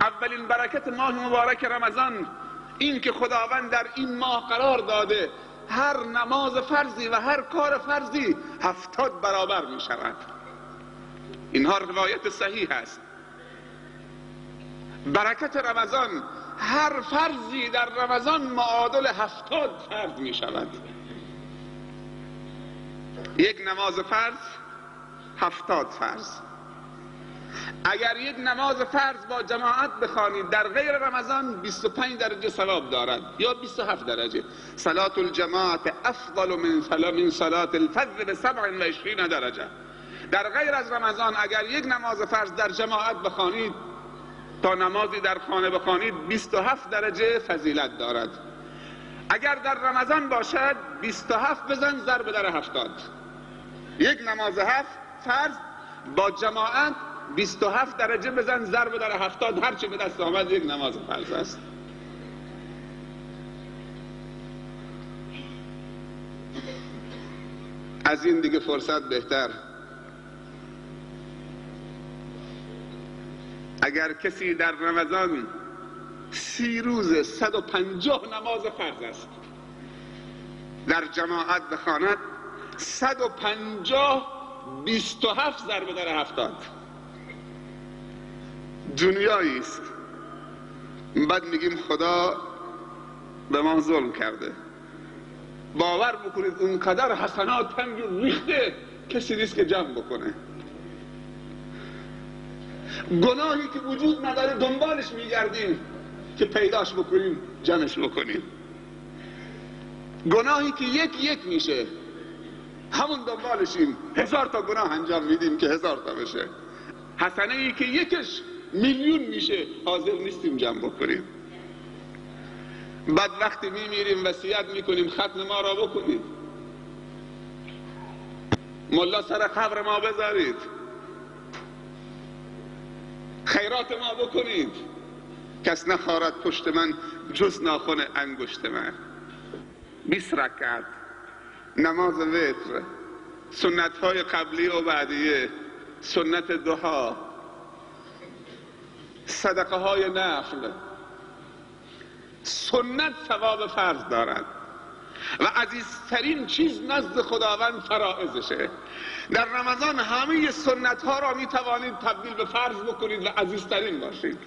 اولین برکت ماه مبارک رمضان این که خداوند در این ماه قرار داده هر نماز فرضی و هر کار فرضی 70 برابر می شود. اینها روایت صحیح است. برکت رمضان، هر فرضی در رمضان معادل 70 فرض می شود. یک نماز فرض 70 فرض. اگر یک نماز فرض با جماعت بخوانید در غیر رمضان 25 درجه ثواب دارد یا 27 درجه. صلاة الجماعت افضل من صلاة الفذ به 27 درجه. در غیر از رمضان اگر یک نماز فرض در جماعت بخوانید تا نمازی در خانه بخوانید 27 درجه فضیلت دارد. اگر در رمضان باشد 27 بزن ضرب در 70. یک نماز 7 فرض با جماعت 27 درجه بزن ضرب در 70، هرچی به دست آمد یک نماز فرض است. از این دیگه فرصت بهتر. اگر کسی در رمضان 30 روز 150 نماز فرض است در جماعت بخواند، 150 27 ضرب در 70 دنیایی است. بعد میگیم خدا به ما ظلم کرده. باور بکنید اونقدر حسنات هم ریخته کسی نیست که جمع بکنه. گناهی که وجود نداره دنبالش میگردیم که پیداش بکنیم، جمعش بکنیم. گناهی که یک یک میشه همون دنبالشیم، 1000 تا گناه انجام میدیم که 1000 تا بشه. حسنه ای که یکش میلیون میشه حاضر نیستیم جمع بکنیم. بعد وقتی میمیریم وصیت میکنیم ختم ما را بکنید، ملا سر قبر ما بذارید، خیرات ما بکنید. کس نخارد پشت من جز ناخن انگشت من. 20 رکعت نماز وتر، سنت های قبلی و بعدیه، سنت دعا، صدقه های نفل. سنت ثواب فرض دارد و عزیزترین چیز نزد خداوند فرائضشه. در رمضان همه سنت ها را می توانید تبدیل به فرض بکنید و عزیزترین باشید.